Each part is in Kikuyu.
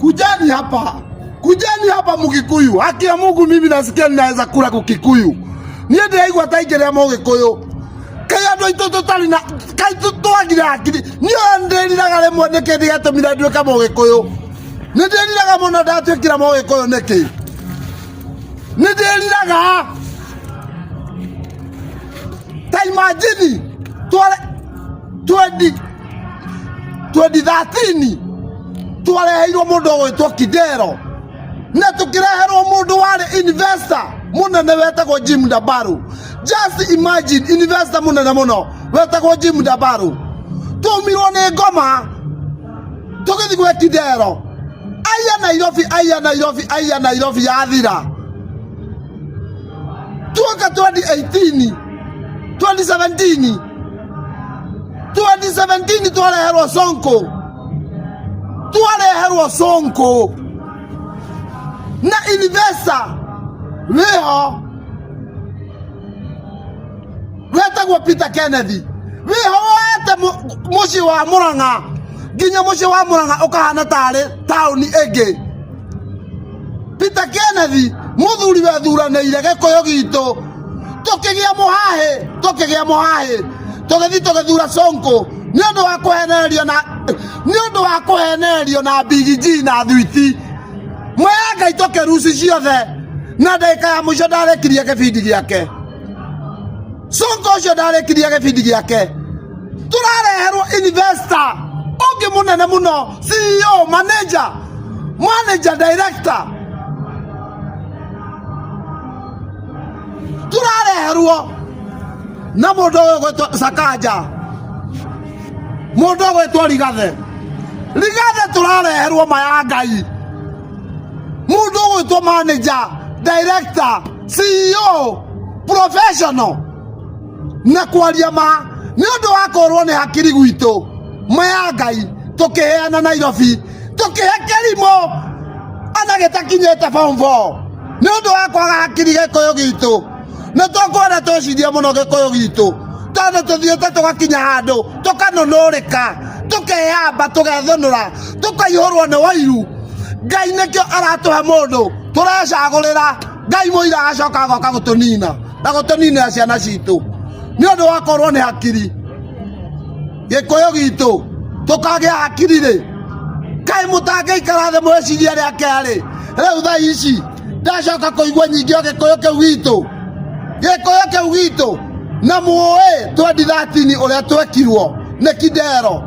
Kujeni hapa, kujeni hapa Mugikuyu. Haki ya Mungu, mimi nasikia ninaweza kula kukikuyu. Niĩ ndĩraigua ta ingĩrĩa Mũgĩkũyũ. Kaĩ andũ aitũ tũtarĩ na kaĩ twagire hakiri. Niĩ ndĩriraga rĩmwe nĩkĩ gĩatũmire nduĩke Mũgĩkũyũ. Nĩ ndĩriraga mũno ndatuĩkire Mũgĩkũyũ nĩkĩ. Nĩ ndĩriraga. Ta imagine tware 20 2013 twareheirwo mũndũ ũgwĩtwo Kidero na tũkĩreherwo mũndũ warĩ investor mũnene wetagwo Jim Dabaru. Just imagine investor mũnene mũno wetagwo Jim Dabaru. Tũmirwo nĩ ngoma tũgĩthiĩ gwĩ Kidero, aya Nairobi, aya Nairobi, aya Nairobi yathira. Tuoka 2018 2017 2017 twareherwo Sonko, twareherwo Sonko na investor wĩho wetagwo Peter Kennedy wĩho woete mũciĩ wa Murang'a nginya mũciĩ wa Murang'a ũkahana tarĩ taũni ĩngĩ. Peter Kennedy mũthuri wethuranĩire gĩkũyũ gitũ tũkĩgĩa mũhahĩ tũkĩgĩa mũhahĩ tũgĩthiĩ tũgĩthura Sonko nĩ ũndũ wa kũhenererio na nĩ ũndũ wa kũhenererio na Big G na thwiti mwea Ngai tũkĩruci ciothe na ndagĩka ya mũico ndarĩkirie gĩbindi gĩake. Sonko ũcio ndarĩkirie gĩbindi gĩake. Tũrareherwo investor ũngĩ mũnene mũno, CEO, manager, manager director, tũrareherwo na mũndũ ũyũ ũgwĩtwo Sakaja, mũndũ ũgwĩtwo Rigathe. Rigathe tũrareherwo maya Ngai, mũndũ ũgwĩtwo manager director CEO professional na kwaria ma nĩ ũndũ wa kũrwo nĩ hakiri gwitũ maya Ngai tũkĩheana Nairobi tũkĩhe kĩrimũ ona gĩtakinyĩte form 4 nĩ ũndũ wa kwaga hakiri gĩkũyũ gitũ. Nĩ tũkwenda twĩcirie mũno gĩkũyũ gitũ tondũ tũthiĩte tũgakinya handũ tũkanũnũrĩka tũkeyamba tũgethũnũra tũkaihũrwo nĩ wairu. Ngai nĩkĩo aratũhe mũndũ tũrecagũrĩra. Ngai mũira agacoka agoka gũtũnina na gũtũninĩra ciana citũ nĩ ũndũ wa korwo nĩ hakiri. Gĩkũyũ gitũ tũkagĩa hakiri rĩ, kaĩ mũtangĩikara thĩ mwĩcirie rĩa kerĩ? Rĩu thaa ici ndacoka kũigua nyingĩ o gĩkũyũ kĩu gitũ, gĩkũyũ kĩu gitũ na mũĩ 2013 ũrĩa twekirwo nĩ Kidero.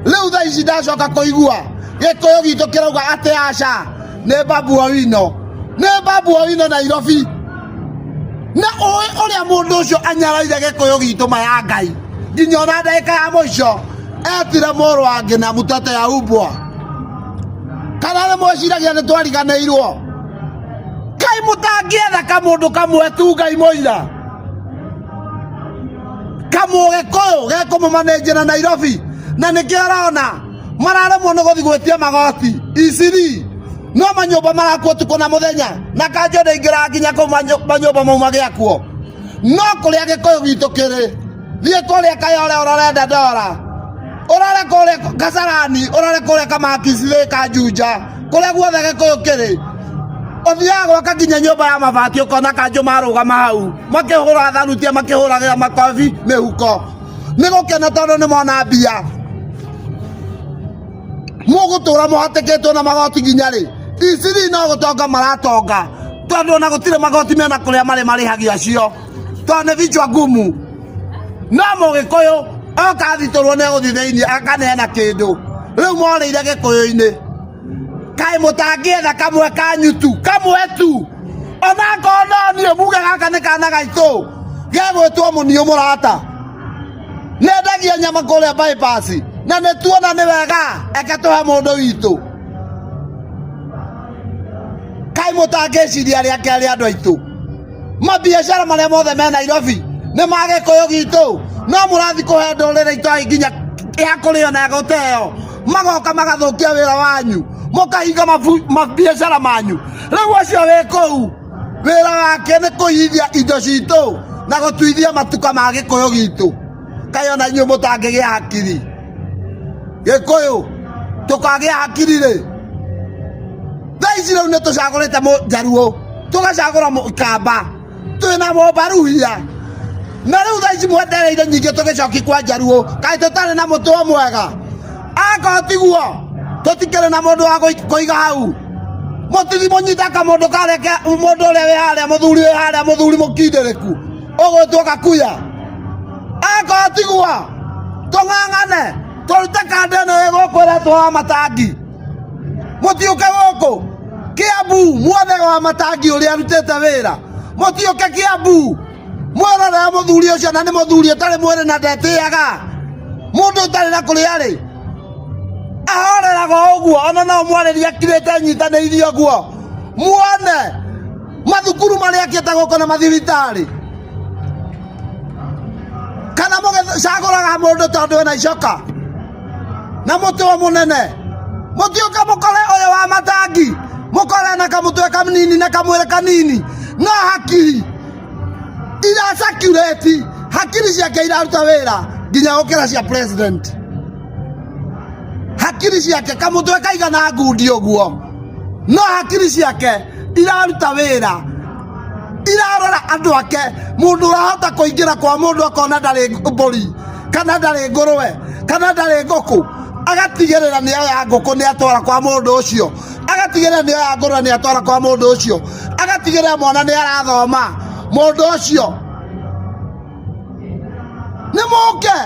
Rĩu thaa ici ndacoka kũigua gĩkũyũ gitũ kĩrauga atĩ aca nĩ Babu Owino, nĩ Babu Owino Nairobi. Na ũĩ ũrĩa mũndũ ũcio anyaraire gĩkũyũ gitũ maya Ngai nginya ona ndagĩka ya mũico etire mũrũ wa ngina mtoto ya umbwa. Kana nĩ mwĩciragia nĩ twariganĩirwo? Kaĩ mũtangĩetha kamũndũ kamwe tu Ngai mũira kamũgĩkũyũ gekũmũmanĩnjĩra Nairobi na nĩkĩo arona mararemwo nĩ gũthiĩ gwĩtia magoti iciri no manyũmba marakuo ũtukũ na mũthenya na kanjũ ndĩingĩraga nginya kũu manyũmba mau magĩakuo. No kũrĩa gĩkũyũ gitũ kĩrĩ, thiĩ kũrĩa Kayole ũrore Dandora, ũrore kũrĩa Kasarani, ũrore kũrĩa Kamakisi, Thika, Juja, kũrĩa guothe gĩkũyũ kĩrĩ, ũthiaga gwaka nginya nyũmba ya mabati ũkona kanjũ marũgama hau makĩhũra tharutia makĩhũragĩra makobi mĩhuko nĩ gũkena tondũ nĩ mona mbia. Mũgũtũra mũhatĩkĩtwo na magoti nginya rĩ? Iciri no gũtonga maratonga tondũ ona gũtirĩ magoti mena kũrĩa marĩ marĩhagio acio tondũ nĩ vichwa ngumu. No mũgĩkũyũ oka athitũrwo nĩ egũthiĩ thĩinĩ akaneana kĩndũ. Rĩu morĩire gĩkũyũ-inĩ. Kaĩ mũtangĩetha kamwe kanyu tu, kamwe tu, onakorwo no niĩ muge gaka nĩ kana gaitũ gegwĩtwo mũniũ mũrata. Nendagia nyama kũrĩa bypass na nĩ tuona nĩ wega, eke tũhe mũndũ witũ. Kaĩ mũtangĩciria rĩa kerĩ andũ aitũ? Mabiacara marĩa mothe me Nairobi nĩ ma gĩkũyũ gitũ, no mũrathiĩ kũhe ndũrĩrĩ itoĩ nginya ya kũrĩo na ya gũteo, magoka magathũkia wĩra wanyu, mũkahinga mabiacara manyu. Rĩu ũcio wĩ kũu wĩra wake nĩ kũiyithia indo citũ na gũtuithia matuka ma gĩkũyũ gitũ. Kaĩ ona inyuĩ mũtangĩgĩa hakiri? Gĩkũyũ tũkagĩa hakiri rĩ? Thaa ici rĩu nĩ tũcagũrĩte mũnjaruo, tũgacagũra mũkamba, twĩna mũmbaruhia, na rĩu thaa ici mwendereire nyingĩ tũgĩcoki kwa njaruo. Kaĩ tũtarĩ na mũtwe mwega? Akorwo tiguo, tũtikĩrĩ na mũndũ wa kũiga hau. Mũtithi mũnyita kamũndũ karĩa mũndũ ũrĩa wĩ harĩa, mũthuri wĩ harĩa, mũthuri mũkindĩrĩku ũgwĩtwo Gakuya. Akorwo tiguo, tũng'ang'ane tũrute kanda ĩno ĩ gũkũ ĩretwo wa matangi. Mũtiũke gũkũ Kiambu muone wa matangi ũrĩa arutĩte wĩra. Mũtiũke Kiambu mwerorera mũthuri ũcio, na nĩ mũthuri ũtarĩ mwĩrĩ na ndetĩaga, mũndũ ũtarĩ na kũrĩa arĩ ahoreraga o ũguo, ona no mwarĩrie akirĩte nyitanĩirie ũguo. Muone mathukuru marĩa akĩte gũkũ na mathibitarĩ. Kana mũgĩcagũraga mũndũ tondũ ena icoka na mũtwe mũnene? Mũtiũke mũkore ũyũ wa matangi, mũkore na kamũtwe kanini na kamwĩrĩ kanini, no hakiri iracakureti, hakiri ciake iraruta wĩra nginya gũkĩra cia president. Hakiri ciake kamũtwe kaigana ngundi ũguo, no hakiri ciake iraruta wĩra, irarora andũ ake. Mũndũ ũrahota kũingĩra kwa mũndũ akona ndarĩ mbũri kana ndarĩ ngũrwe kana ndarĩ ngũkũ, agatigĩrĩra nĩ oya ngũkũ nĩ atwara kwa mũndũ ũcio, agatigĩrĩra nĩ oya ngũrwe nĩ atwara kwa mũndũ ũcio, agatigĩrĩra mwana nĩ arathoma. Mũndũ ũcio nĩ mũke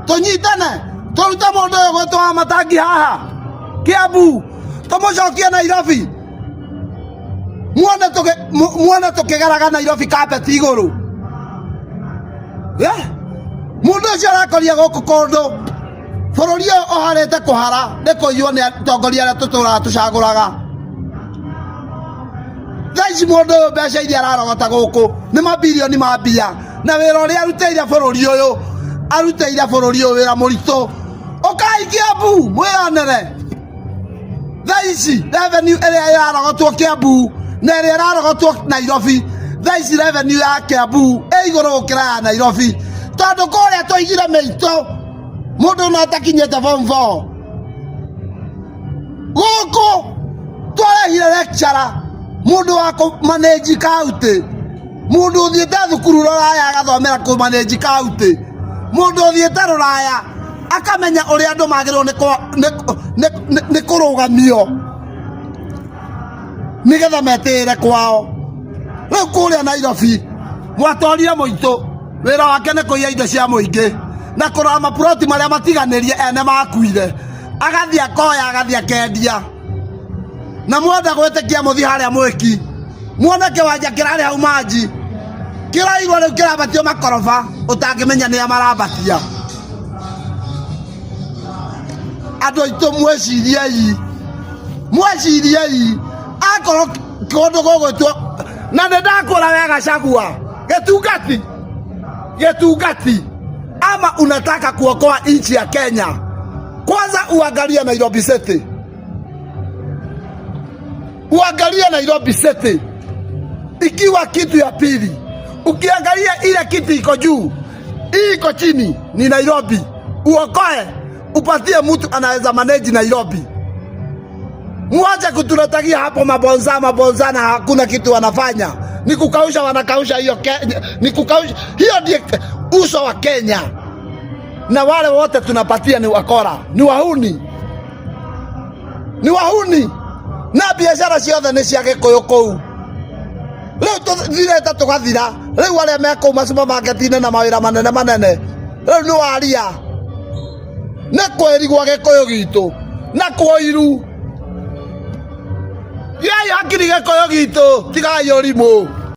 tũnyitane tũrute mũndũ ũyũ gwĩtwo wa matangi haha Kiambu, tũmũcokie Nairobi. Muone tũkĩgeraga Nairobi kapeti igũrũ. Yeah. Mũndũ ũcio arakoria gũkũ kũndũ bũrũri ũyũ ũharĩte kũhara nĩ kũiywo nĩ atongoria arĩa tũtũraga tũcagũraga. Thaa ici mũndũ ũyũ mbeca iria ararogota gũkũ nĩ mabirioni ma mbia, na wĩra ũrĩa arutĩire bũrũri ũyũ, arutĩire bũrũri ũyũ wĩra mũritũ. Ũkai Kiambu mwĩyonere. Thaa ici revenue ĩrĩa ĩrarogotwo Kiambu na ĩrĩa ĩrarogotwo Nairobi, thaa ici revenue ya Kiambu ĩ igũrũ gũkĩra ya Nairobi, tondũ kũrĩa twaigire mĩitũ mũndũ no atakinyĩte form 4. Gũkũ twarehire lecturer, mũndũ wa kũ manage county, mũndũ ũthiĩte thukuru rũraya agathomera kũ manage county, mũndũ ũthiĩte rũraya akamenya ũrĩa andũ magĩrĩirwo nĩ kũrũgamio nĩgetha metĩĩre kwao. Rĩu kũrĩa Nairobi mwatwarire mũitũ, wĩra wake nĩ kũiya indo cia mũingĩ na kũrora maploti marĩa matiganĩrie ene makuire, agathiĩ akoya, agathiĩ akendia. Na mwenda gwĩtĩkia, mũthiĩ harĩa mwĩki muone kĩwanja kĩrarĩ hau manji kĩrairwo rĩu kĩrambatio makoroba, ũtangĩmenya nĩa marambatia. Andũ aitũ, mwĩciriei, mwĩciriei akorwo kũndũ gũgwĩtwo na nĩ ndakwĩra we Gachagua, gĩtungati gĩtungati, ama unataka kuokoa nchi ya Kenya, kwanza uangalie Nairobi City, uangalie Nairobi City ikiwa kitu ya pili. Ukiangalia ile kitu iko juu, hii iko chini ni Nairobi. Uokoe, upatie mtu anaweza manage Nairobi. Muache kutuletagia hapo mabonza mabonza, na hakuna kitu wanafanya, ni kukausha, wanakausha hiyo, ni kukausha hiyo. Ndiye uso wa Kenya, na wale wote tunapatia ni wakora, ni wahuni, ni wahuni, na biashara ciothe nĩ cia Gĩkũyũ kũu. Rĩu tũthirĩte tũgathira. Rĩu arĩa me kũu masupermarket-inĩ na mawĩra manene manene rĩu nĩ waria, nĩ kwĩrigwo Gĩkũyũ gitũ na kwoiru. Gĩai hakiri, Gĩkũyũ gitũ, tigai ũrimũ.